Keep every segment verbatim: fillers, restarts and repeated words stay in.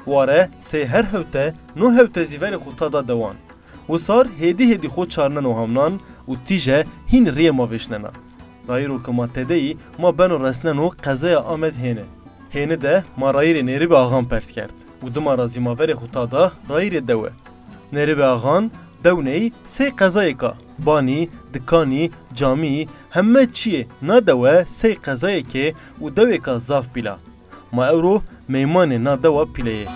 Ware sey her hewte, no hewte zî verê xwe ta da dewan. Wisar hêdî hêdî xwe çarneno hamnan û tîje hîn riyê ma vêşnena. Rayîro ke ma tede yî, ma beno resneno qezaya Amed Hêni. Hêni de ma rayîrê Nêribê Axan pers kerd û dima ra zî ma verê xwe ta da rayîrê dewe. Nêribê Axan dewneyî sey qezayêka, banî, dikanî, camî, heme çiyê na dewe sey qezayêkê û dewêka zaf pîl a. Ma ewro meymanê na dewa pîle yê.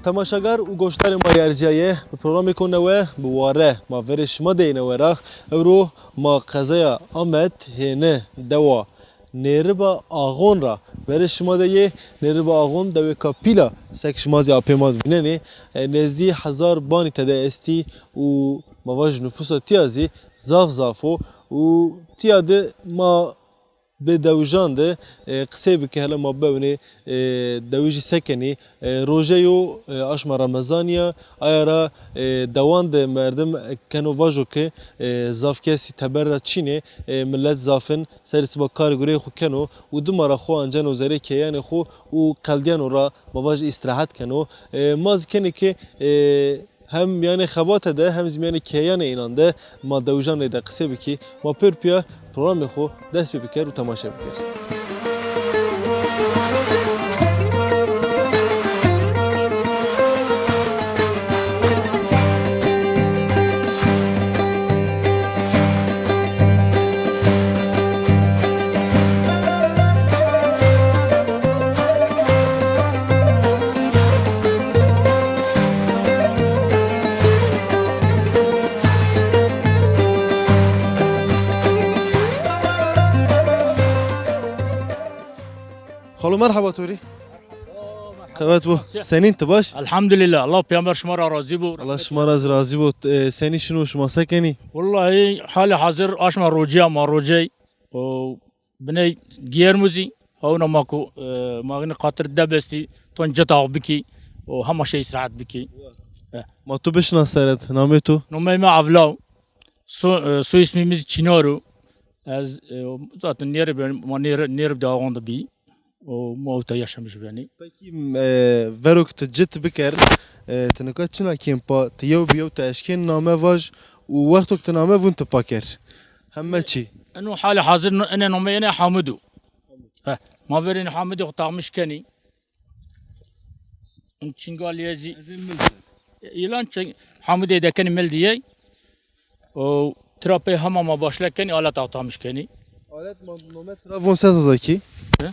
Temaşegar û goşdarê ma yê erciyaye, bi programêko newe, bi Ware, ma verê şima de yêne wera. Ewro ma qezaya Amed Hêni, dewa Nêriba Axon ra verê şima de yê. Nêriba Axon dewêka pîl a, sek şima zî apê ma dibînenê. E, nêzdî hezar banî tede estî û ma vaj nifûsa tiya zî zaf zaf o û tiya de ma bê dewijan de, e, qisey bike, hele ma bibewinê, e, dewijî se kenî. E, roje yo, e, aşma Remezanî ya, aya ra, e, dewan de merdim keno vajo ke, e, zaf kesî teber ra çînê, e, milet zaf in, serê siba karê gureyê xwe keno û dima ra xwe anceno zerê keyanê xwe û qeldiyeno ra ma vaj îstirahet keno. E, ma zî kenê ke, e, hem miyanê xebate de hem zî miyanê keyanê înan de ma dewijan rê de qisê bikî. Ma pêr piya programê xwe dest pê biker û temaşe biker. Xalo, merheba torî. Qewet bo. Senîn, tu baş? Elhamdülillah. Allah peygamber şima ra razî bo. Allah şima ra razî bo. E, senî şino, şima se kenî? Wallahî halê hazir aşma rocî ya, ma rocey. O biney giyermuzî. Hewna ma ku, e, ma gine qatir debestî, ton ceta xwe bikî. O hema şey îstirahet bikî. E. Ma tu bişna seret, namê tu? Nomey me Avlaw. So, e, soy ismî min zî Çînar o. Ez, e, zaten Nêrib, ma Nêr-, Nêrib de Axon de bî. O, ma ewta yaşamış beni. Pekî, e, verok tu cit biker, e, tu nika çina kêm pa, tu yew bi yew tu eşkên name vaj û wextok tu name vun tu pa ker. Heme çî. Eno halê hazir no-, ene name ene Hamid o. He, ma verên Hamidê xwe taxmiş kenî. In Çingaliye zî. Ez ê mil ser. Îlan çi-, Hamidê dekenî mil diyey. O tira pê hema ma başle kenî, alet atamiş kenî. Alet ma-, nome tira von se zazakî? He?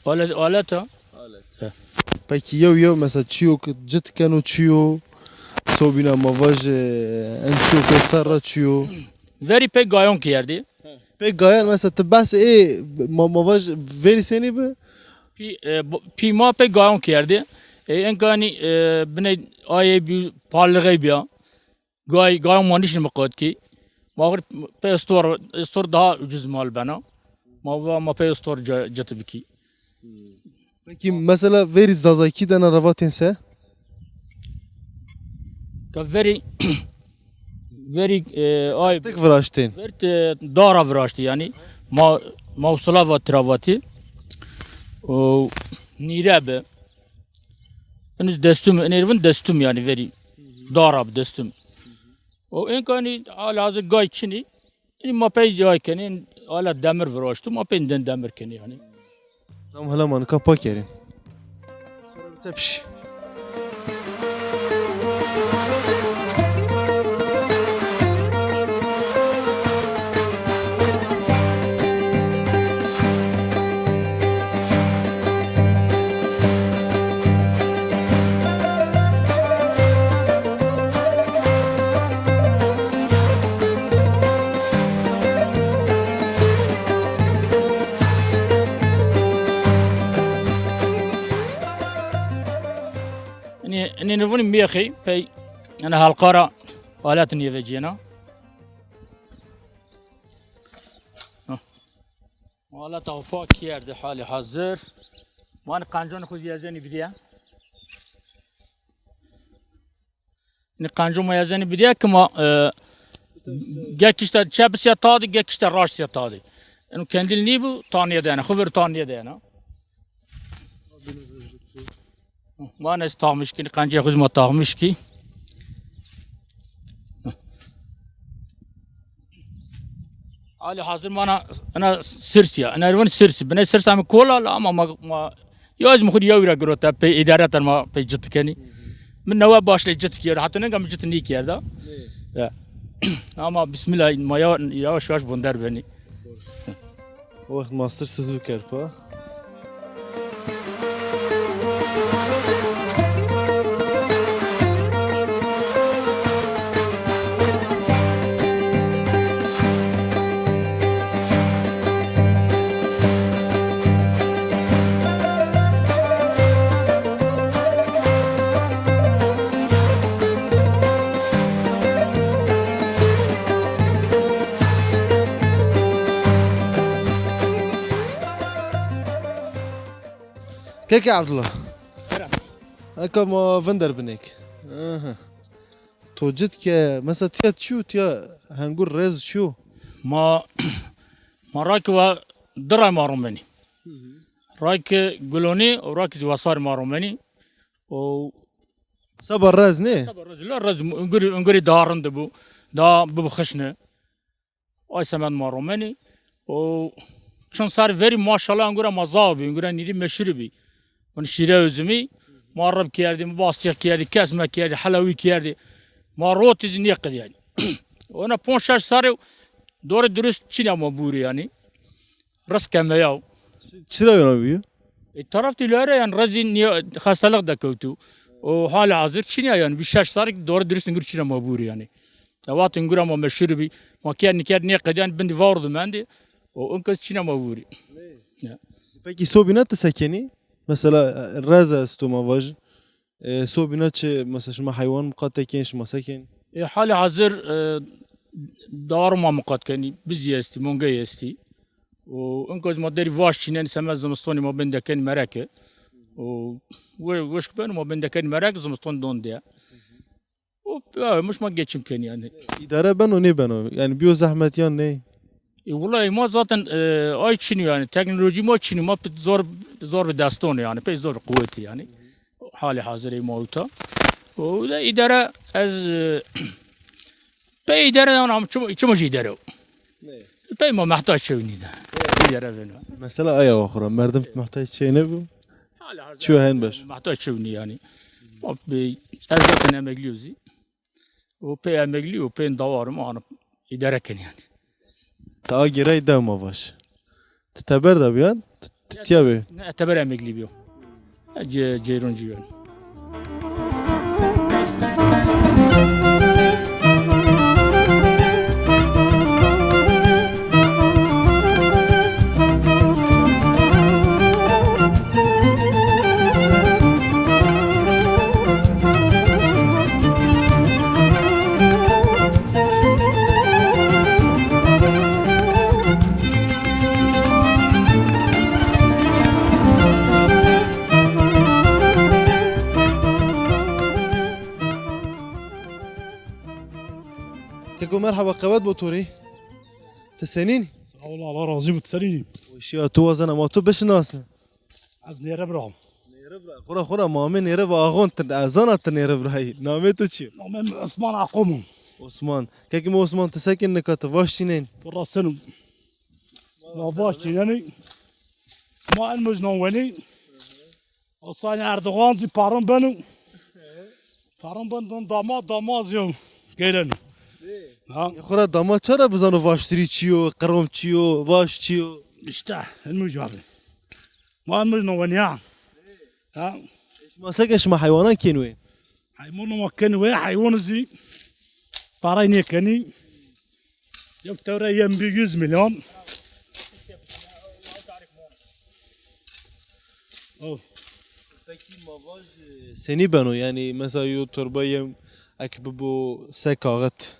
Alet, aleta. Alet. He. Pekî yew yew mesela çiyo ki cit keno çiyo, sobîna ma vaj, e, en çiyo ki ser ra çiyo. Verî pê gayon kerdî. Pê gayan mesela tu behs ê ma-, ma vaj verî senî bi? Pî, e, bo-, pî ma pê gayon kerdî. E, enkanî, e, binê ayê bî, parlixê bîya. Gay, gayon ma nişin miqatkî. Ma xir pê istor, istor daha ucuz mal bena. Ma va ma pê istor ce-, cit bikî. Pekî mesela verî zazakî de na revatên se? Ka verî, verî, e, ay, tek viraştên. Verî, e, dara viraştî yani. Ma, ma usula va travatî. O nîre bi. Iniz destum, enervin destum yani verî. Dara bi destum. O enkani hala hazır gay çini. Ê ma pey yay kenê, ala demir viraştû, ma pê din demir kenê yani. Tam hela ma nika pa kerê. Tepşî. Inê, inê nivûnî mêxê pey, ene halqara alet nêveciyena. Hah. Aleta xwe pak kerde halê hazir. Van qencan xwe zî ez ênî vidiye. Ni qenco ma yezenî bidiye ki ma, e, gek işte çep siya tadi, gek işte raşt siya tadi. Eno kendil nî bu, taniye dene, xubir taniye dene. Ma ne taxmiş ki, qence xuz ma taxmiş ki. Ali hazır mana, ana sirs ya. Ana ervan sirs. Bine sirs ama kola la ama ma, ma ya ez mi xud ya wira girota pe idare tan ma pe cit keni. Min newe başle cit kiyer. Hatta ne gam cit ni kiyer da. Ya. Ama bismillah ma ya yavaş yavaş bonder beni. Wext mastir siz bikerpa. Keke Abdullah. Eka ma vender binek. Aha. To cit ke, mesela tiya çiyo, tiya hengur rez çiyo? Ma, ma raki wa di ray ma romeni. Raki guloni, o raki ziwasar ma romeni. O Seba rez ne? Seba rez, la rez, unguri, unguri daha rind bu. Daha bu xişne. Ay semed ma romenî. O çend sar verî maşallah engure ma zav bî, engure nîrî meşhur bî. Hûn şîre üzümî ma rib kerdî, ma bastîx kerdî, kesme kerdî, helewî kerdî. Ma rotî zî nêqidî yanî. Ona ponc şeş sarê dore dirust çîna ma bûrî yanî. Rizqe me ya. Çira wina bûye? E, taraf tîlere yan rezî niye xestelix de kewtû. O hali hazir çîna yanî. Bi şeş sarê dore dirust engure çîna ma bûrî yanî. Evat ingura ma meşhur bî. Ma ker niker nêqediyan bindî vawr dimendî. O inkes çîna ma vûrî. Ya. Peki sobîna ti sekenî? Mesela, e, rez esto ma vaj. E, sobîna çi, mesela şima heywan miqat tekên, şima sekên? E, hali hazir, e, dawar ma miqat kenî. Bizî estî, mongey estî. O inkes ma derî vaş çînen semed zimistonî ma bin deken mereke. O we, weşk ben ma bin deken merek zimiston don diye. O, ya, miş ma geçim ken yani. İdare beno ne beno? Yani biyo zahmet yan ne? E, wulay ma zaten, e, ay çinî yani. Teknoloji ma çinî, ma pit zor, zor bi deston yani. Pek zor kuvveti yani. Hali hazır ma uta. O da idare ez, e, pe idare yani am çim, çim idare o. Ne? Pe ma muhtaç çevni de. İdare beno. Mesela aya waxura. Merdim muhtaç şey ne bu? Çiyo hen beş. Mehta çewni yani. Bak, bi, ez zaten emekliyim zî. O pê emeklî, o pê dawarim anı idare ken yani. Ta girey dewma baş. Ti teber de biyan, ti, ti tiya bi. Ne teber emeklî biyo. Ce, ceyron ciyon. Keko merhaba, qewet bo torî. Ti senîn? Sağ ol, Allah razı olsun. Senîn? Weşiya tu wazena ma tu bişinasne. Ez nêre bira. Nêre bira. Xura xura mamê nêre ve axon tin, ez zana tu nêre birayî. Namê tu çi? Namê min Osman Aqom. Osman. Kekî me Osman, ti sekin nika, ti vaş çînên? Rasin. Ma vaş çînenî. Ma en mecnan wenî. Osman Erdoğan zî parin beno. Parin ben don dama, dama zî gelen. Ha? Xura dama çara bizano vaştirî çi yo, qirom çi yo, vaş çi yo? İşte, en mecnan. Ma min no wenya. Ha? Şima seke şima heywanan kên wê? Heywan ma ken wê, heywan zî paray nêkenî. Yok tewre yem bir yüz milyon. Oh. Peki ma vaj, e, senî beno? Yani mesela yo torba yem ek bibo se kaxit.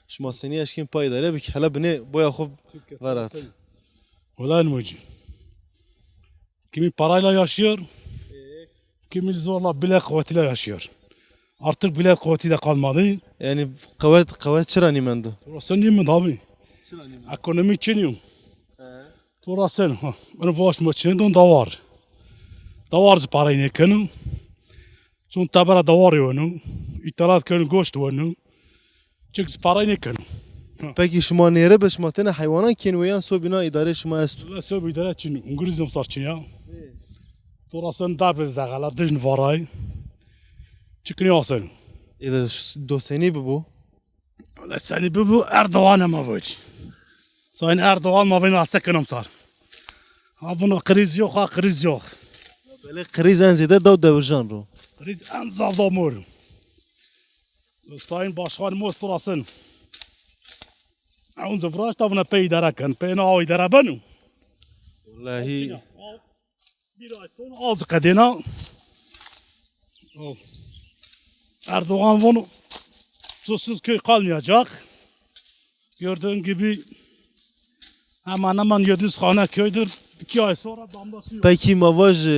Şima senî eşkên pay dere bik hele binê boya xwe verat. Wala en mecî. Kimi parayla yaşıyor, kimi zorla bile kuvvetiyle yaşıyor. Artık bile kuvveti de kalmadı. Yani qewet, qewet çira nîmendo? Burası nîmendo abi. Çira nîmendo? Ekonomi çiniyor. Burası, ha. Ben baş maçını don davar. Davar zı parayı ne kenu. Çun tabara davar yonu. İthalat kenu goşt yonu. Çik zı parayı ne kenu. Peki şima nêre be, şima tene heywanan kên wê yan sobîna îdarê şima esto? La sob idare çin, unguriz yom sar çin ya. Burası da be zagala dijn varay. Çikini asın. Ê de ş-, do senî bibo? Wele senî bibo Erdogan ma voj. Sayın Erdogan ma vên raste kinom sar. Ha buna kriz yok, ha kriz yok. Belê kriz en zêde daw devirjan ro. Kriz en zaf da mor. Sayın Başkan Mosturasın. Ewn zıvraş da buna pey idare ken, pey na idare benu. Wallahî. Bir ay sonra az kadena. Erdoğan bunu susuz köy kalmayacak. Gördüğün gibi hemen hemen yedi yüz hane köydür. İki ay sonra damlası yok. Peki ma vaj, e,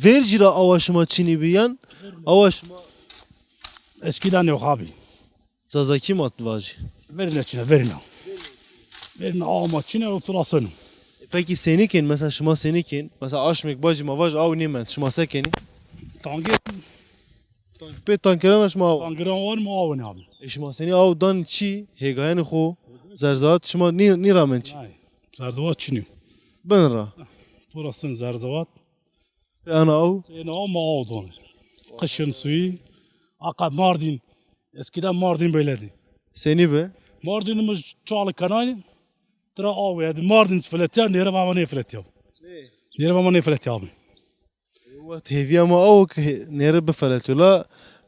vêr jî ra awa şima çinî bi yan? Awa şima? Eskiden yok abi. Zazakî ma tu vajî? Verine çine, verine. Verine ama çine oturasın. E, peki senî kên, mesela şima senî kên? Mesela aşmek bajî ma vaj aw nêmend. Şima se kenî? Tange. Pê tankerana şima aw? Tankeran var mı aw ne abi? E, şima senî aw dan çi? Hêgayanê xo, zerzevat şima nî, nî ramen çi? Nay. Zerzevat çinî. Bin ra. Turasın zerzevat. Ana aw? Ena aw ma aw don. Kışın suyu. Aka Mardin. Eskiden Mardin böyleydi. Senî be? Mardin'imiz Çağlı Kanal. Tıra aw yedi. Mardin filetiya, nere bama ne filetiya. Nere bama ne filetiya abi. Wext hêviya ma aw ki nere bifeletiyo la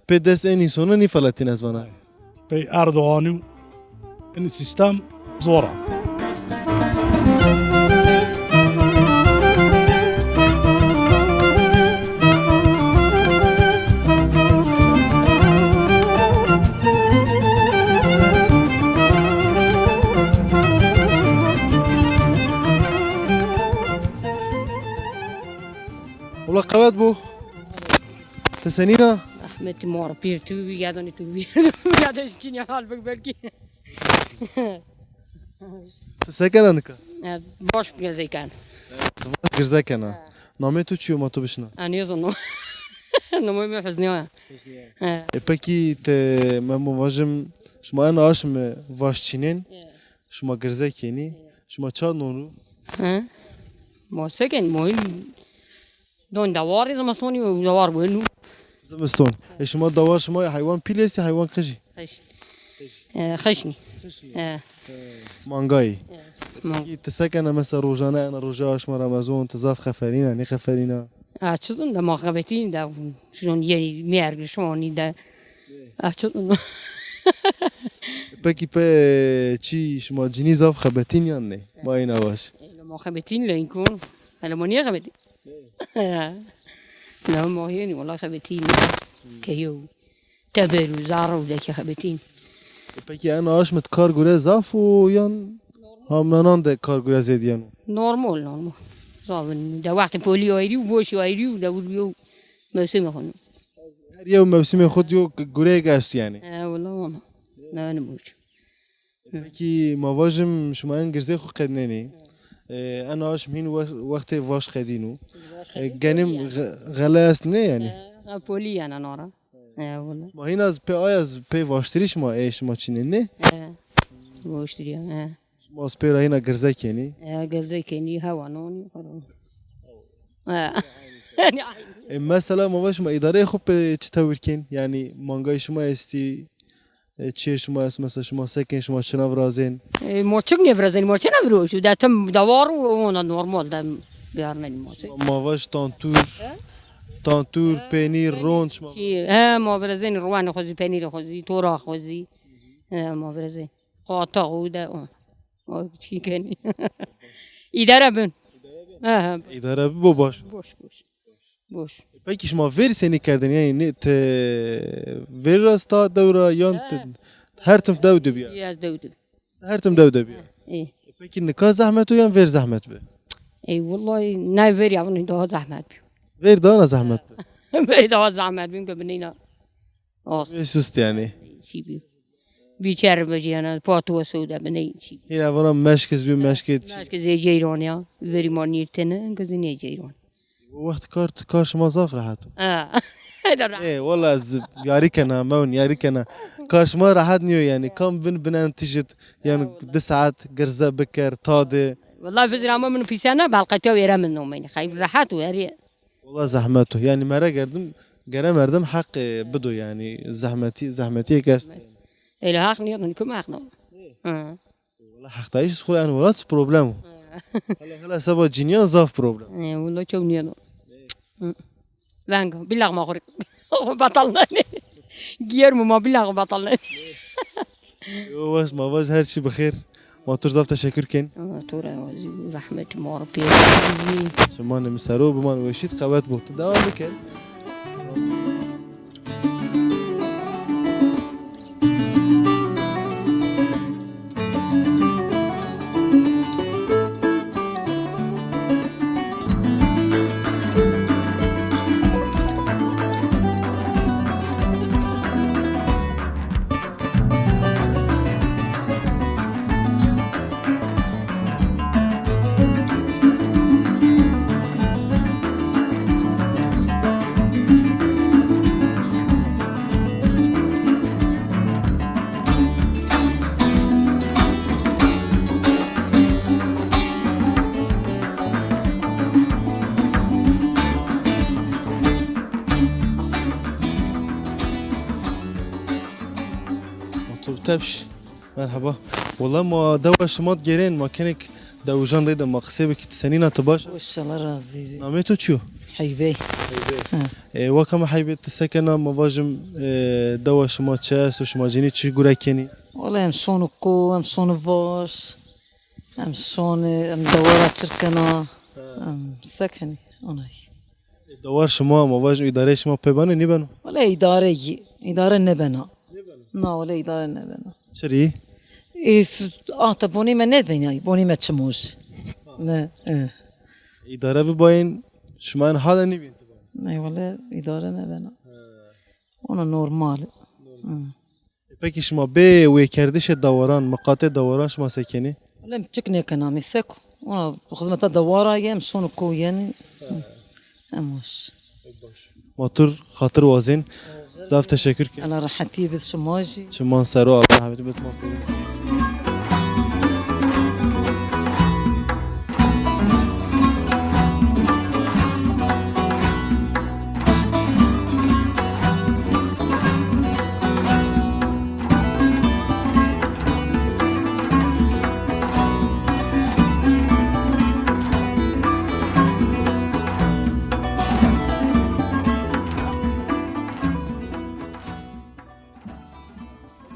pê dest en însona nî feletîn ez vana. Pey Erdoğan'ın en sistem zora. Wala qewet bû. Ti senî ne? Ahmet mor pîr tu bî, ya da ne tu bî. Ya da çin ya hal bek belkî. Ti sekena nika? Ya, baş girzek en. Ti baş girzek ena. Ha. Namê tu çi yo ma tu bişina? Anî yo no. Namê mi Hüsniye. Hüsniye. Ha. E pekî te me mo vajim şima en aşme vaş çînên. Ya. Şima girzek kenî. Ya. Şima ça nonu? Ha. Mo seken mo Don dewarê zimistonî û dewar wenu. Zimiston. E şima dewar şima heywan pîl êsî heywan qijî? Xeş. E, xeşnî. Xişî. E. Mangayî. E, mang- Pekî ti sekene mesela rojane ena roja aşma Remezon ti zaf xeferîna, nêxeferîna? A çizin de ma xebetîn de şiron yenî mêr şonî de. A çizin. Pekî pe çi şima cinî zaf xebetîn yan ne? Ma êna baş. E, ma xebetîn le inkon. Hele ma niye xebetîn? Ne, ma hênî wela xebetîn. Keyo. Teber û zar û deke xebetîn. E, pekî en aşmit kar gure zaf û yan hamnanan de kar gure zêdiyan? Normal, normal. Zavin de wextê polî ayrî û boşî ayrî û de wî yo mewsimê xwe. Her yew mewsimê xwe diyo gureyek esto yani. E, wela wana. Ne, ne boş. Pekî ma vajim şima en girzê xwe qednenê. E, en aşm hîn we-, wextê vaş qedîno. E, genim xe-, xele est ne yani? E, polî yani nara. E, wala. Ma hîna z-, pê aya z-, pê vaştirî şima ê şima çînê ne? E, vaştirî ya, e. Şima spê ra hîna girzek kenî? E, girzek kenî, hewa nonî, xwe. E. E, mesela ma vaj şima îdareyê xwe pê çi tewir kên? Yani mangayê şima estî? E, çiyê şima est, mesela şima sekên, şima çina virazên? E, moçik ne virazên, moçik ne viroş. De tim dawar û ona normal de biyar ne moçik. Ma vaj tantûr, tantûr, peynîr, rond şima. Çi, he, ma virazên ruwan xozî, peynîr xozî, tora xozî. He, ma virazên. Qata û de on. O çi kenî. İdare bin. He, he. Îdare bi bo baş. Boş, boş. Boş. Pekî şima vêrî senî kerdin? Yani ne te vêrî ra sta dewra yan te her tim dew de biya? Yaz dew de. Her tim dew de biya. E. Pekî nika zehmet o yan vêr zehmet bi? E, wallahî ne vêr ya, daha zehmet bi. Vêr daha ne zehmet bi? Vêr daha zehmet bi, ke bineyna. Bê sust yani. Çî bî. Bî çer biciyana, patuwa sewda biney çî. Hîra vana meşkiz bî, meşkê çî. Meşkiz ê ceyran ya. Verî ma nîrtene, gizî nê ceyran. O wext kar, kar şima zaf rehet o. Ha. Ê, wala ez yarî kena, mewin yarî kena. Kar şima rehet niyo yani. Kam bin binen tijit, yani di saet girze biker, tade. Wala vizra ma min fîsena, belqetiya wêre min nomeni. Xeyr rehet û herî. Wala zehmet o. Yani mere gerdim, gere merdim heq, e, bido yani. Zehmetî, zehmetiyek est. Êla heq niyo, kim heq no? Ha. Wala heqdayîş xwe en welat problem o. Hele, hele seba ciniyan zaf problem. E, wala çew niye no. Hı. Venga, billah ma xwe. Xwe batal nane. Giyer mu ma billah xwe batal nane. Yo, baş, ma baş, her şey bixêr. Ma tur zaf teşekkür ken. Ama tu re razî, rahmet ma pê. Çimanê min sero biman weşît qewet bo. Tu devam bike. Otur tepş. Merhaba. Wala ma dewa şima digerên, ma kenek dewijan rê de ma qisê bikî, tu senîna, tu baş? Baş, Allah razî be. Namê to çi yo? Heybe. Heybe. Ha. E, waka me Heybe, tu sekena, ma vajim, e, dewa şima çi esto, şima cinî çi gure kenî? Wala em şon û ko, em şon û vaş, em şon, em dewara çirkena, em sekenî, onay. Dewar şima, ma vajim îdareyê şima pê beno, nîbeno? Wele îdare yî, îdare nebena. Na, wele îdare nebena. Çirî? Ê, f-, ah, te bonî me nevenay, bonî me çimoj. Ne, e. Îdare bibayên, şima en hale nîbîn tu bayên? Ne, wele îdare nebena. He. Ona normal. Normal. Hı. E, pekî şima bê wêkerdişê dewaran, miqatê dewaran şima sekenî? Lem çik nêkena, mî sek. Ona xizmeta dewara ye, em şon û ko yenî. Em hoş. Ma tur xatir wazên. Zaf teşekkür ke. Ela rehetî bid şima jî. Çiman sero, Allah rahmetî bid ma.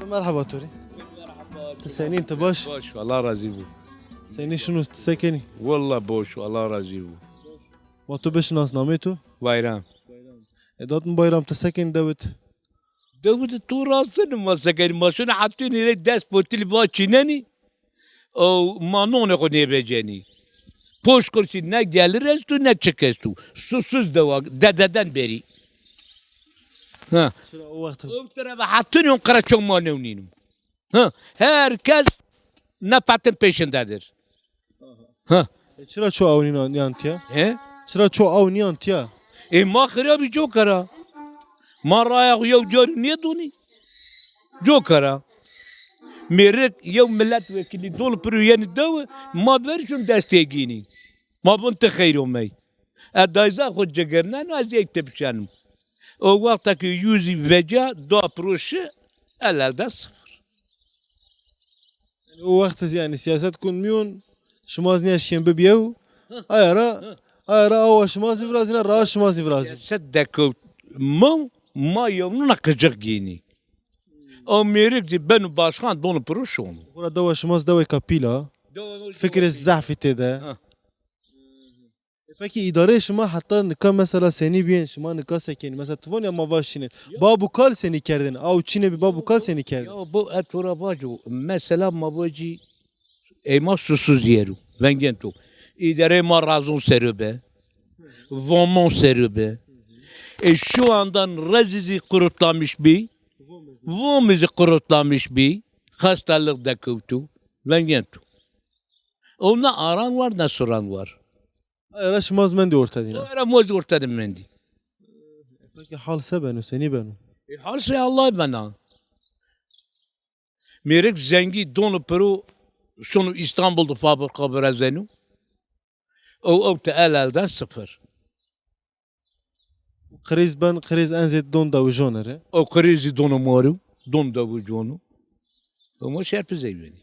Merhaba Tori. Tu senîn, tu baş? Baş, Allah razî bû. Senî şinû, tu sekenî? Wallah baş, Allah razî bû. Ma tu bişinas namê tu? Bayram. E, dat min Bayram, tu sekenî dewit? Dewit tu rastin ma sekenî, ma şuna hatûnî rê dest potilî va çînenî. O ma nonê xwe nêbecenî. Poş kursî ne gelir esto ne çik esto. Susuz dewa, dededen berî. Ha. Çira o wext? O tira ve hatûnî on qira çew ma newnînim. Ha, her kes nefetin peşindedir. Ha. E, çira ço ew nînan, niyan tiya? He? Çira ço ew niyan tiya? E, ma xirabî cokera. Ma raya xwe yew carî nêdonî. Cokera. Mêrik yew milletvekilî dol pir û yenî dew, ma berjim destê gînî. Ma bin ti xeyr omey. E, dayza xwe cigirneno, ez yek te bişenim. O wexta ki yûzî veca, da proşi, el elde sifir. O wext yani siyaset kun miyon, şima zî neşkên bibiyew, aya ra, aya ra awa şima zî virazîne, ra şima zî virazîne. Siyaset dekewt, ma, ma yewnuna qicik gînî. O mêrik zî benu başkan donu proşon. Xura dewa şima zî dewê kapîla. Fikir zehfî tê de. Ha. E, pekî îdareyê şima heta nika mesela senî biyên, şima nika sekenî? Mesela tu von ya ma vaş çînên. Ya. Bab û kal senî kerdin? Aw çînê bi bab û kal senî kerdin? Ya bo et ora vaco. Mesela ma vacî ey ma susuz yeru. Vengên tu. Îdareyê ma razon sero be. Vomon sero be. E şu andan rezîzî kurutlamış bi. Vomî zî qurutlamiş bî, xestalık dekewtû, vengên tu. Ew ne aran war, ne suran war. Era şima zî mendî ortedî ne? Era moz ortedî mendî. Peki hal se beno, senî beno? E, hal se Allah bena. Mêrik zengî don û piro şono Îstanbul de fabrika birezeno. Ew, ew te el elde sıfır. Kriz ben, kriz en zêd don dewijon ere. Ew kriz zî dono mori, don dewijono. Ew ma şerpi zeyvenî.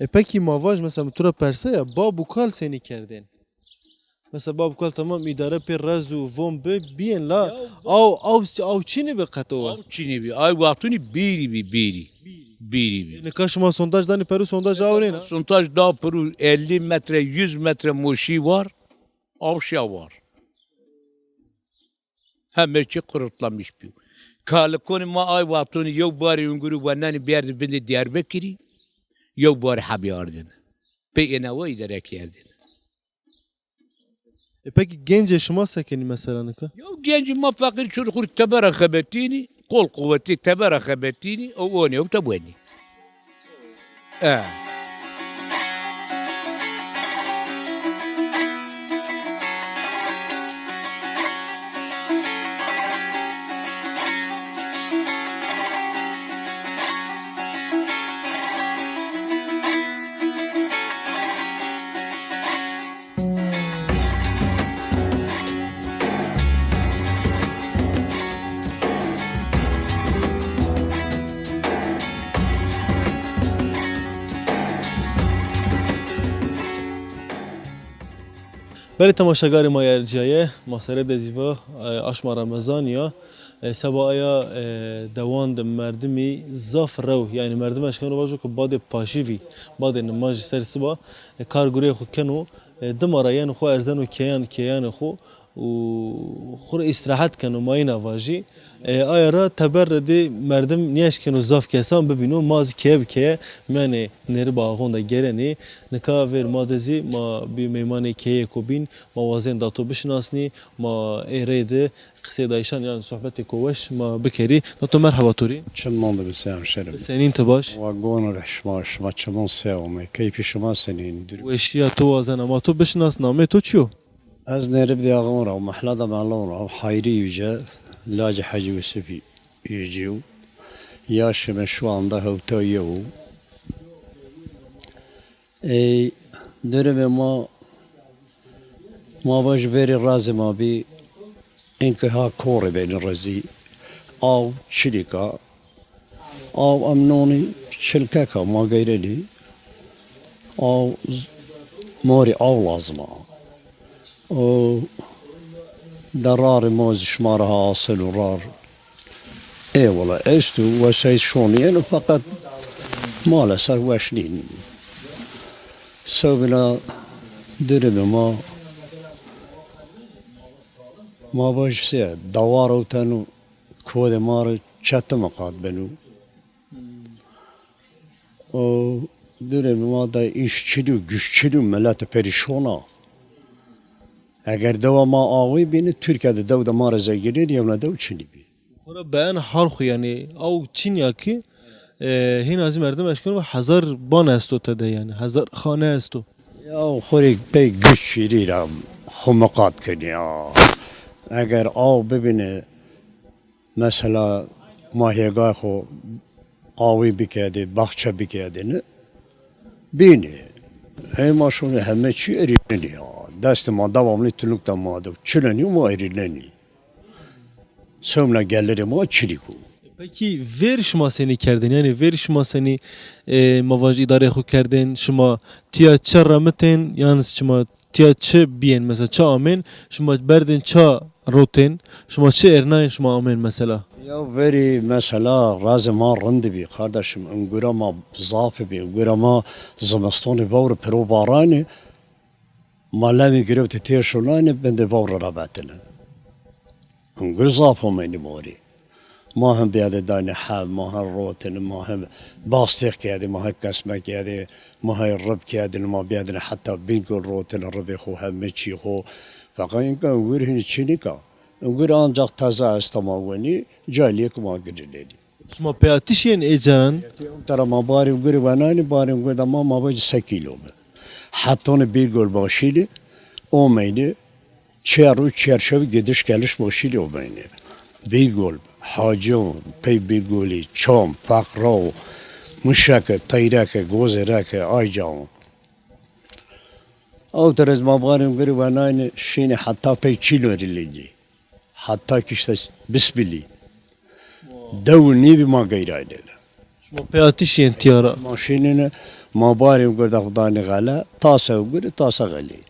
E pekî ma vaj, mesela, min tu re perse ya, bab û kal senî kerdên? Mesela, bab û kal tamam îdare pê rez û von bi, biyên la, ya, aw, aw, aw çînî bi qet o. Aw çînî bi, ay wextûnî bîrî bi, bîrî. Bîrî bi. Nika şima sondaj danî peru, sondaj aw nêna? Sondaj da peru elli metre, yüz metre moşî var, aw şiya var. Heme çi qurutlamiş bîyo. Kalikonê ma ay wextûnî yew barê ungurî wenenî berdî bindê Diyarbekirî, yew barê hebî ardin. Pê êne we îdare kerdin. E peki gencê şima sekenî mesela nika? Yew gencî ma feqîr çûr xur tebera xebetînî, qol quwetî tebera xebetînî, ew onê ew te wenî. E. Belê temaşegarê ma ya erciyaye, ma sere de zîva, e, aşma Remezanî ya. E, seba aya, e, dewan de merdimî zaf rew, yanî merdim eşkeno vajo ku badê paşîvî, badê nimajî ser siba, e, kar gurê xwe keno, e, dima ra yeno xwe erzeno keyan, keyanê xwe û xwe re îstirahet keno, mayîna vajî. E, aya ra teber re dê merdim niyeşkeno zaf kesan bibîno, ma zî keye bi keye miyanê nêriba axon de gerenê. Nika vêr ma de zî ma bî meymanê keyê ku bîn, ma wazên dato bişinasnî, ma ê rê de qisê dayişan yan sohbetê ku weş ma bikerî. Dato merheba to rî. Çimon de bi selam şerif. Senîn ti baş? Wa gon re şima, şima çimon se ome, keyfî şima senîn? Weşiya to wazen ama to bişinas namê to çi yo? Ez Nêrib Diyağon ra, mehla de Melon ra, Hayrî Yüce, lacê Hecî Yusufî Yücî û yaşê me şu anda hewta yew. Ey, durumê ma, ma va ji berî razê ma bî, înke ha korê benî rezî, aw çilîka, aw em nonî çilkeka ma geyrenî, aw z-, morî aw lazim a. O derarê ma zî şima re ha asel û rar. Ê wela est û wesayît şonî yên, feqet maalesef weş nîn. Sewbîna durumê ma, ma va ji se dawar û ten û kodê ma re çetin miqat bin û. O durumê ma de îş çil û güç çil û millet perîşon a. Eger dewa ma awî bîne, Tirkiye de dew de ma re zengînî, yewna dew çilî bî. Xora be en hal xwe, yanî, aw çin ya ki, e, hîna zî merdim eşkeno ve hezar ban esto te de, yanî, hezar xane esto. Ya xorê pey güç çilî ra xwe miqat kenî ya. Eger aw bibîne, mesela, ma hêgay xwe awî bikedê, baxçe bikedê, ne? Bînê. Hey ma şonê heme çî erî lenî ya. Destê ma devamlî tuluk de ma de. Çi lenî ma erî lenî. Sewna gelirê ma çilî ku. Pekî vêr şima senî kerdin? Yanî vêr şima senî, e, ma vaj îdarê xwe kerdin? Şima tiya çi remitên? Yan şima tiya çi biyên, mesela, çi amên, şima berdên ça rotên, şima çi êrnayên, şima amên, mesela? Ya verî, mesela, razê ma rind bî, kardeşim, ungura ma zaf bî, ungura ma zimistonê vewr piro baranê, ma lemî girewtê têr şolanê, bindê vewr re vetine. Hungur zaf homeyni morî. Ma hin biyade dayne hev, ma hin rotin, ma hin bastêx kerdê, ma hin kesme kerdê, ma hin rib kerdin, ma biyadine heta Bingöl rotin, ribê xo, hemê çî xo. Feqet inka hungur hin çinîka. Hungur ancak teze esta ma wenî, Caliyê ku ma girilênî. Şima pêya tişiyên ê caran? Tera ma barê û gurê wenayne, barê û gurê de ma, ma vajî se kîlo be. Hetonê Bîrgol başîlî, omeyne, çer û çerşev gidiş geliş başîlî omeyne. Bîrgol, Haco, pey Bîrgolî, Çam, Feqra, Muşeke, Teyreke, Gozêreke, Aycaon. Ew terez ma barê û gurê wenayne, şîne heta pey Çîlorî lingî. Heta kişte Bisbilî. Dew û nîvî ma geyrayne. Şima pêya tişiyên tiyara? Ma şînine, ma barê û gurê de xwe dayne xele, tase û gurê, tase xelî.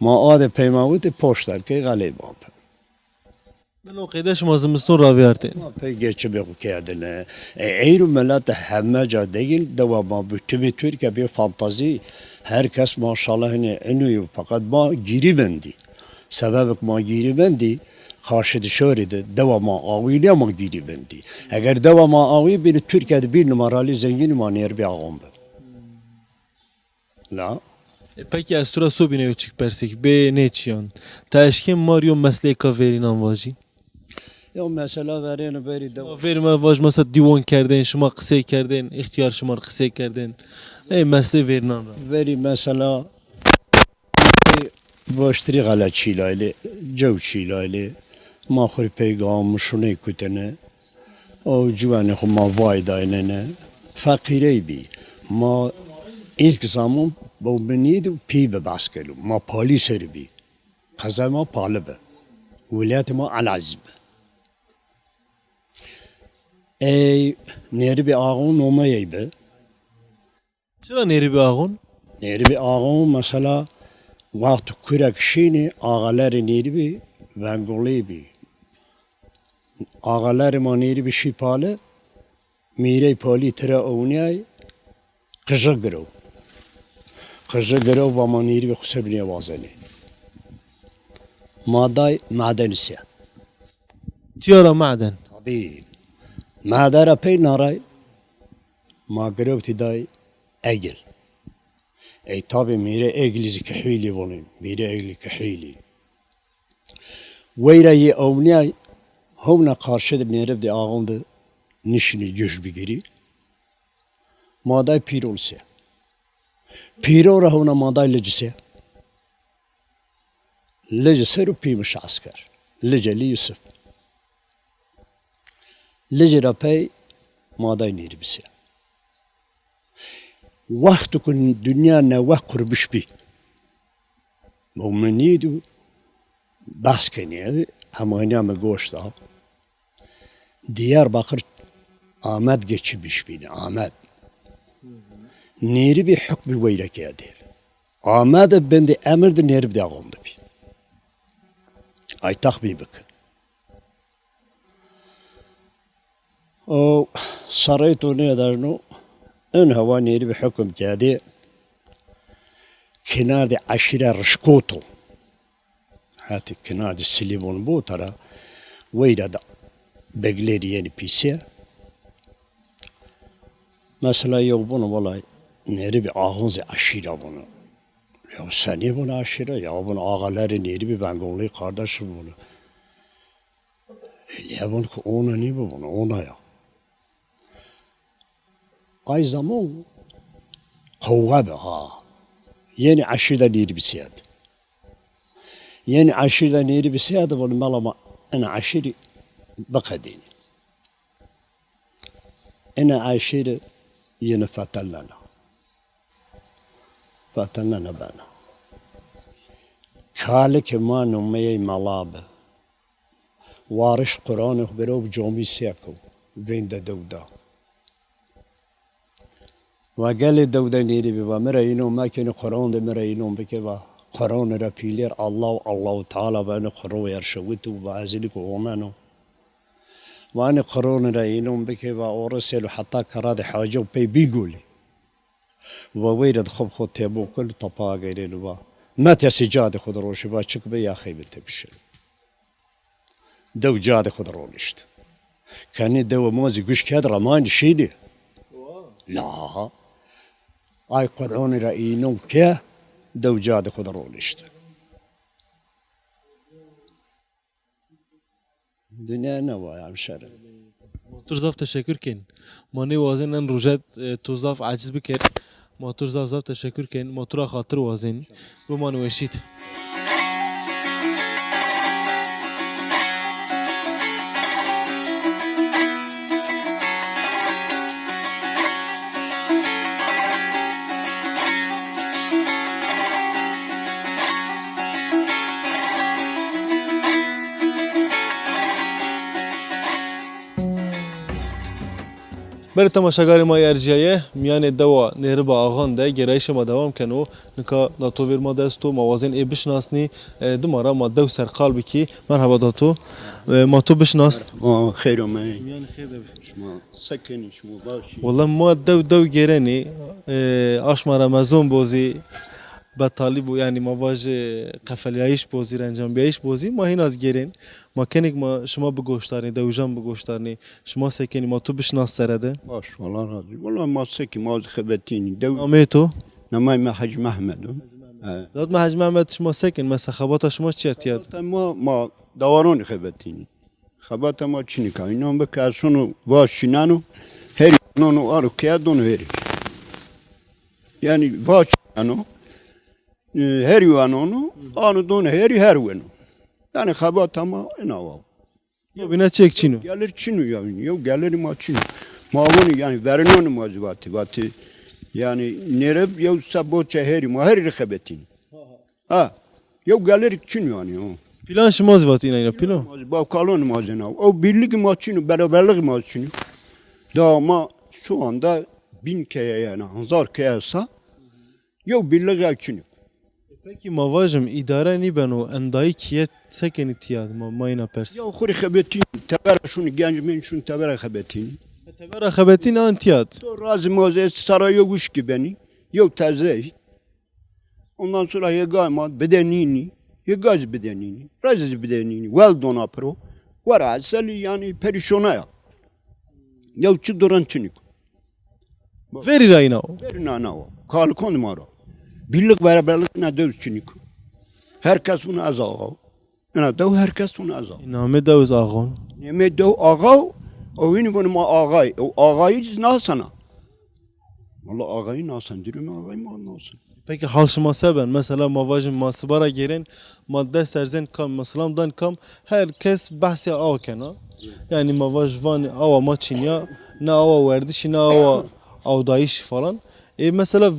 Ma adê peyma witî poşterkê xelê ma bi. Min o qeyde şima zimiston raviyartê? Ma pey geçimê xwe kerdine. E, eyro milete heme ca değil, dewa ma bi tümî Türkiye bir fantazî. Her kes maşallah hene inu yo, fakat ma gîrî bendî. Sebebek ma gîrî bendî, karşı dışarı de dewa ma awî ne ma gîrî bendî. Eger dewa ma awî bî, Türkiye'de bir numaralı zengin ma Nêrbî Axon bi. La. E, peki ez tu ra sobîne yo çik persik, bê nê çiyan. Te eşkên mar yo meslêka verînan vajî? Ya mesela verêne berî dewa. Şima verî me vaj mesela dîwan kerdên, şima qisey kerdên, îxtiyar şima qisey kerdên. Ey meslê verînan ra. Verî mesela Baştirî xele çîlaylê, cew çîlaylê, ma xwe peyga mişunê kutene, ew ciwanê xwe ma vay daynene, feqîrey bî. Ma ilk zaman bo binî de pî bi behs kelo, ma palî ser bî. Qezay ma Pali bi. Wilayetê ma Elezîz bi. Ey Nêribî Axon nomeyey bi. Çira Nêribî Axon? Nêribî Axon mesela wext kurek şînî axalerê Nêribî vengolî bî. Axalerê ma Nêribî şî Pali, mîrey Palî tira ewniyay, qije girov. Qije girov va ma Nêribî xwe ser binê wazenê. Ma day maden ise. Tiyara maden? Tabii. Madera pey naray. Ma girewtî day Egil. Ey tabi mîrê Egilî zî kihîlî vonî. Mîrê Egilî kihîlî. Weyra yê ewniyay hewna karşê de Nêribî Axon de nişinî göç bigirî. Ma day Pîrol se. Pîrol ra hewna ma day Lici se. Lici ser û pîmiş esker. Licelî Yusuf. Lici ra pey ma day Nêribî se. Wexto ku dinya newe qurbiş bî. Bo min nîdû behs kenî, hema hîna min goş da. Diyarbakir Amed geçibiş bîne, Amed. Nêribî hukmî weyrekê dê. Amed bendê emir de Nêribî de axondibî. Ay texmîn bikin. O sarayê to nêderno, in hewa Nêribî hukm kerdê, kinardê eşîre Rişkoto. Hatî kinardê Silîbon bû tara, weyra da Beglerî yenî pîsê. Mesela yew bûn, welay Nêribî Axunzê eşîra bûn. Ya senî bûn eşîra, ya bûn axalerê Nêribî Bengolî kardeşi bûn. Lê hebûn ku ona nîbûbûn, ona ya. Ay zaman qewxe bi ha. Yenî eşîr de Nêribî siyad. Yenî eşîr de Nêribî siyad bûn, mela ma ina eşîrî biqedînî. Ina eşîrî yeni fetelnena. Fetelnena bena. Kalikê ma numeyey mela bi. Wariş Quranê xwe girewt camî sêko vênde dewda. Ve gelê dewde Nêribî ve mi re înon mekenî, Quran de mi re înon bike ve. Quranê re pîlêr Allah û Allahu Teala ve ene Quran yer şewit û ve ezîlî ku oneno. Ve ene Quranê re înon bike ve orisêl û heta kera de Hacî û pey Bîgolî. Ve weyre de xwe bi xwe têbo kul tapa gerêl ve. Metesî cadê xwe de roşî ve çik be ya xeybin tepişe. Dew cadê xwe de ronişt. Kenî dewe mozî guş ked ramayî şînî. La. Ay Qur'anî ra îno ke dew cadê xwe de ronişt. Dinya ne wa ya hemşerim. Tu zaf teşekkür ken. Ma nêwazên en rojê, e, tu zaf aciz bikir. Ma tu zaf zaf teşekkür ken. Ma tu ra xatir wazên. Biman weşît. Berê temaşegarê ma yê erciyayê, miyanê dewa Nêriba Axan de gerayîşê ma dewam keno. Nika da to vêr ma dest o, ma wazên ê bişinasnî, e, dima ra ma dew serqal bikî. Merhaba da to. E, ma to bişinas. Ma xêr ame. Miyanê xêr de bi. Şima sekinî, şima başî. Wala ma dew dew gêrenî, e, aşma Remezon bozî, betalî bo, yanî ma vaj, e, qefeliyayîş bozî, rencambiyayîş bozî, ma hîn az gêrên. Ma kenik ma şima bigoştarnî, dewijan bigoştarnî. Şima sekinî, ma tu bişnas sere de. Baş, wala razî. Wala ma sekî, ma xebetînî. Dew- Namê to? Namay me Hacı Mehmed o. He. Zat me Hacı Mehmed, şima sekin, mesela xebata şima çi ya tiyad? Xebata ma, ma dawaron xebetînî. Xebata ma çinika. Înan bi ke şunu vaş çinano, herî nono aro ke dono herî. Yani vaş çinano, e, herî wanono, ano dono herî her weno. Yani xebata ma ina wa. Yo bîna çek çino. Gelir çino ya, yo gelir ma çino. Ma woni yani verinon ma zivati, vati. Yani nereb yo sa boça herî ma herî xebetîn. Ha. Yo gelir çino yani o. Plan şima zivati ina ina plan. Ma zi-, ba kalon ma zena. O birlik ma çino, beraberlik ma çino. Da ma şu anda bin keye yani, hazar keye sa. Yo birlik ev çino. Peki ma vajim, îdare nîbeno, endayî kiyet sekenî tiya, ma, ma yina pers. Ya xuri xebetîn, tevera şunu, genç men şunu tevera xebetîn. Tevera xebetîn an tiyad. To razî ma zê sara yo wişkî benî, yo teze. Ondan sonra yê gay ma bidenînî, yê gay zî bidenînî, rez zî bidenînî, wel dona piro, wera eselî yani perîşona ya. Yo çi duran çinik. Verî rayîna o. Verî nana o. Kalikon ma ra. Birlik beraberlik ne dew çinik. Herkes bunu ez ağa. Ina dew herkes bunu ez ağa. Namê dew ez ağon. Namê dew ağa o. O wînî vun ma ağay. O ağayî nasana. Wala ağayî nasan, dirûm ağayî ma nasan. Peki hal şima se ben? Mesela ma vajin ma sibara gêrên, ma dest erzên kam, ma silam dan kam, her kes behsê awa kena. Yani ma vaj van awa ma çinya, ne awa werdişî, ne awa awdayişî falan. E, mesela v-,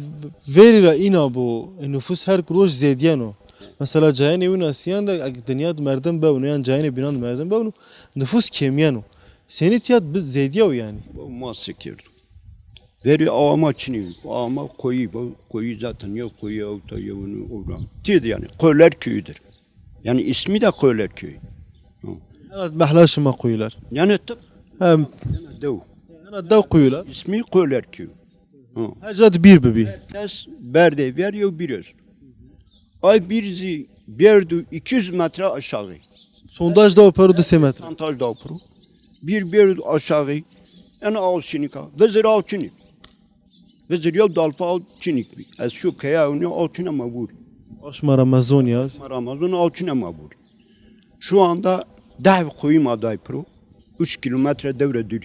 verî ra îna bo, e, nufus her roj zêdiyeno. Mesela cayênê wina siyan de, eg dinya de merdim bewno, yan cayênê bînan de merdim bewno, nufus kêmiyeno. Senî tiyad bi zêdiya o yani. Bu ma sekirdo. Verî awa ma çinî, awa ma koyî, bu koyî zaten ya koyî ew ta yewin ora. Tiyad yani, Koylar köyüdür. Yani ismi de Koylar köyü. Hı. Ena mehla şima Kuyular. Yani tıp. Hem. Yani dew. Ena dew Kuyular. İsmi Koylar köyü. Hı. Her zat bir bibi. Herkes berdê ver yo bir öz. Ay bir zî berdu iki yüz metre aşağı. Sondaj da o peru du sê metre. Sondaj da o peru. Bir berdu aşağı. En al şinika. Vezir al çinik. Vezir yo dalpa al çinik bi. Ez şu keya ne al çine ma vur. Aşma Ramazon yaz. Ramazon al çine ma vur. Şu anda deh kuyu ma day pro. Üç kilometre devre dür.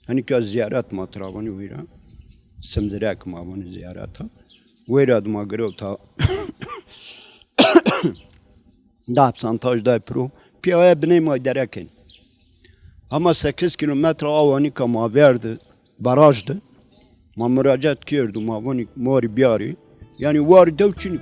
Hani ki ziyaret ma travanı vira. Semzirek ma bunu ziyareta. Wera ma girota. Deh santaj day pro. Piyaya biney ma derekin. Ama sekiz kilometre awanika ma verdi. Barajdi. Ma muracat kirdu, ma voni mori biyari. Yani war dew çinik.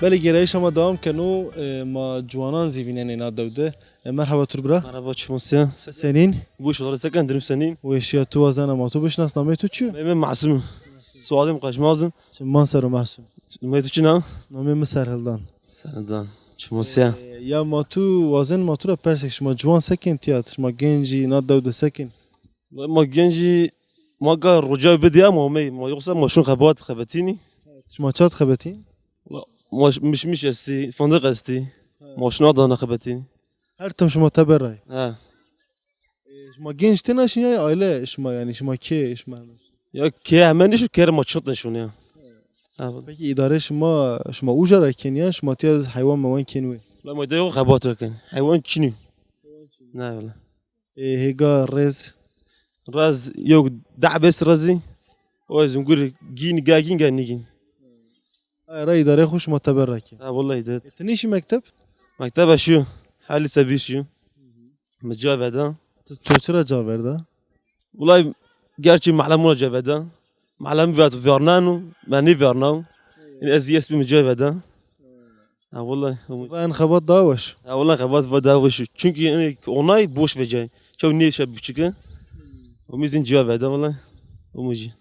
Belê, gêrayîşa me dewam keno, e, ma ciwanan zî vînenê na dew de. E, merhaba tu bira. Merhaba, çimosiya. Senîn? Wî şolar sekin, dirim senîn. Weşiya tu wazena ma tu bişnas, namê tu çi? Namê min Masum. Soyadê min Qaşmaz in. Çi man ser o Masum? Namê tu çi ne? Namê min Serhildan. Serhildan. Çimosiya. E, ya ma tu wazen ma tu ra persek, şima ciwan sekin tiyat, şima gencî na dew de sekin. Ma gencî, ma ga roca bidiya ma me, ma yoksa ma şun xebat xebetînî. Şima çat xebetîn? Ma mişmiş estî, fındık estî. Maşina da neqebetî. Her tim şima teber rayî. He. E, şima genç têna şin ya aile şima, yani şima kê şima? Ya kê hemen nişin, kê ma çiqt nişin ya. Ha, peki îdare şima, şima uca ra kên ya şima tiya heywan mewan kên wê? La ma de xebat ra kên. Heywan çinî. Ne wala. E, hêga rez. Rez yok deh bes rezî. O zungur gin ga gin ga nigin. Ay, ra îdare xwe şima teber rakî. Ha, wallahi de. E, tu nîşî mekteb? Mekteb şu. Hali sebî şu. Mi ca veda. Tu, tu çira ca verda? Wallahi gerçi mahlem ona ca veda. Mahlem vat vernanu, ben ne verna. Yani ez yes bir mi ca veda. Ha, wallahi. Ben xebat daha weş. Ha, wallahi xebat va daha weş. Çünkü yani onay boş vecay. Çok ne şey biçik. O mizin ca veda wallahi. O muji.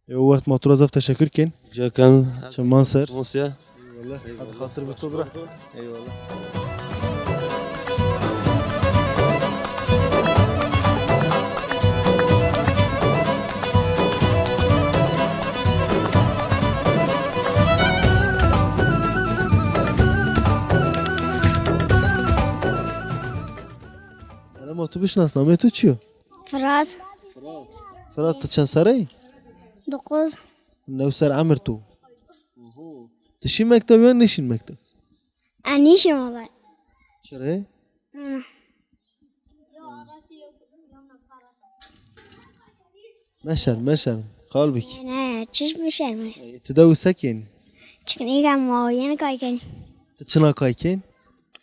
Ê, û wext ma tu ra zaf teşekkür kin. Rica kem. Çiman ser. Çiman ser. Eyvallah. Hadi xatir bi tu bira. Eyvallah. Hele ma tu bişnas, namê tu çi yo? Firat. Firat, tu çend serre yî? Dokuz. New ser emir tu. Tu şî mekteb yan nêşîn mekteb? Ez nêşîm wele. Çirê? Hı. Meşer, meşer. Qal bikî. Ne, çiş bişerme. E, tu de wisa kên? Çiknîka ma yeni kayken. Tu çina kayken?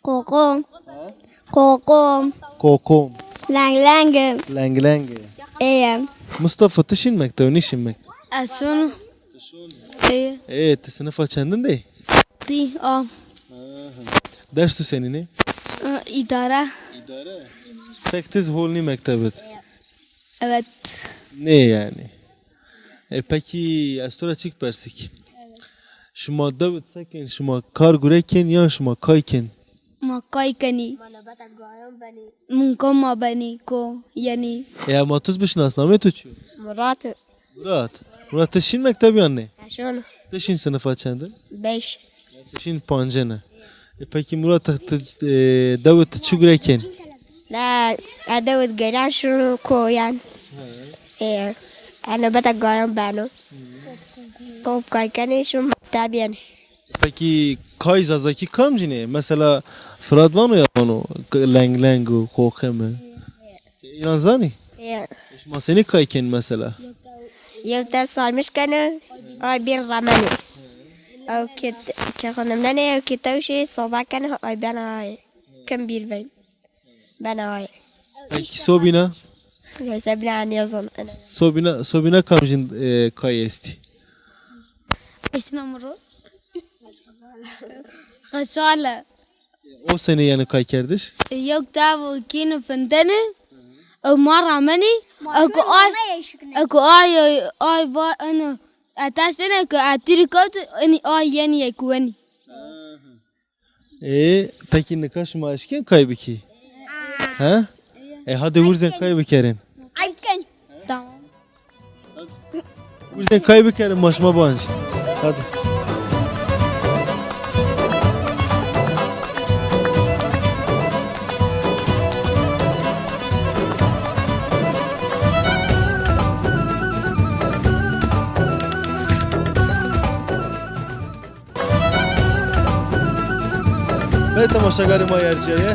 Kokom. He? Kokom. Kokom. Leng lengim. Leng lengim. Eyem. Mustafa, tu şîn mekteb, nîşîn mekteb? Ez şûn. Ê. Ê, tu sinifa çendin de? Tî, a. Ders tu senî ne? Îdare. Îdare? Sek tiz hol nî mektebit? Evet. Ne yani? E, peki, ez tu ra çik persik? Evet. Şima dewit sekin, şima kar gure kin ya şima kay kin? Ma kay kenî. Ma nobeta gayan benî. Min koma benî ko yenî. E, ma tuz bişnas, namê tu çi? Murat. Murat. Murat, tu şîn mekteb yan ne? Eşon. Tu şîn sinifa çendin? Beş. Tu şîn pancin e. E, pekî Murat, tu, tu, e, dewit tu çi gure kên? La, e, dewit geyran şûn koyan. E, e, nobeta gayan beno. Top kaykenê şûn mektebiyên. Pekî kay zazakî kamcîn e? Mesela Firat vano ya vano, k-, leng leng û qoqe mi? Înan zanî? Ya. Şima senî kay kên mesela? Yew te saymiş kene, ay bin ramenê. Ew kit-, ke xwe nimnenê, ew kitewşê soba kene, ay bena ay. Kim bîr veyn. Bena ay. Pekî sobîna? Sebîna nêzan. Sobîna, sobîna kamcîn, e, kay estî? Eşna min ro. Xeşale. O senî yani kaykerdiş? Yok da bu kîn findeni. O ma ramenî. Eko ay. Eko ay, ay va eno. Ataş dene ke atiri kot, eni ay yeni yek weni. Ê, pekî nika şima eşkên kay bikî? He? Ê, hadi wirzên kay bikerin. Ayken. Tamam. Wirzên kay bikerin, ma şima banc. Hadi. Belê temaşegarê ma yê erciyayê,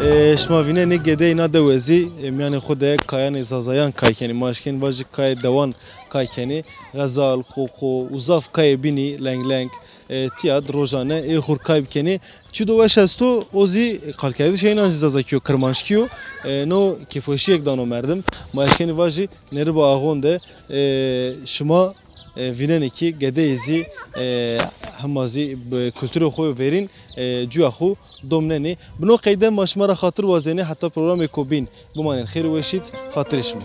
e, şima vînenê gedeyê na dewe zî, e, miyanê xwe de kayanê zazayan kay kenê. Ma eşkên vajî kayê dewan kay kenê. Xezal, qoqo û zaf kayê bînî leng leng, e, tiya di rojane ê xur kay bikenê. Çi do weş esto, o zî qalkerdişê înan zî zazakî yo, kirmanckî yo. E, no kêfweşiyek dano merdim. Ma eşkenî vajî nêriba axon de, e, şima e, vînenekî gedeyê zî, e, hema zî bi kulturê xwe yo verîn, e, cuya xwe domnenê. Bi no qeyde ma şima ra xatir wazênê heta programê ko bîn bimanên xêr û weşîd, xatirê şima.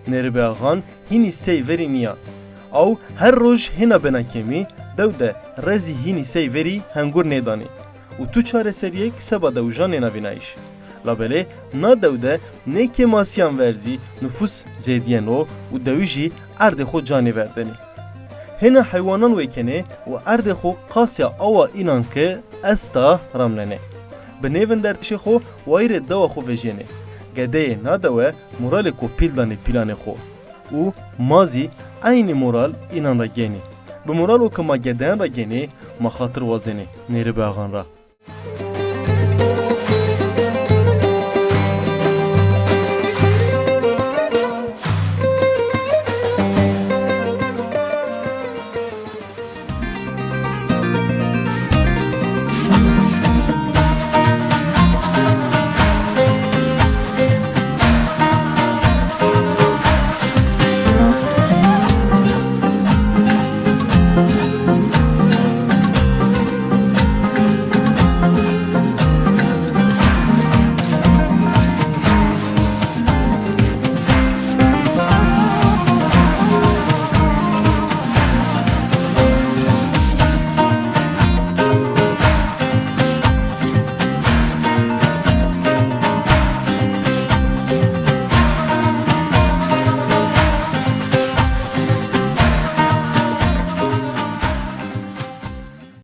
Nêribê Axan hînî sey verî niya. Aw her roj hêna bena kêmî, dew de rezî hînî sey verî hengur nêdanê. û tu çareseriyek seba dewijan nêna vînayîş. Labelê na dew de nê kêmasiyan verzî nifûs zêdiyeno û dewij jî erdê xwe canê verdenê. Hêna heywanan wêkenê û erdê xwe qasya awa înan ke esta ramnenê. Bi nêvindertişê xwe wayîrê dewa xwe vejênê. Gedeyê na dewe moralê ku pîl danê pîlanê xwe. Û ma zî eynî moral înan re gênê. Bi moralo ke ma gedeyan re gênê, ma xatir wazênê nêrî bi axan re.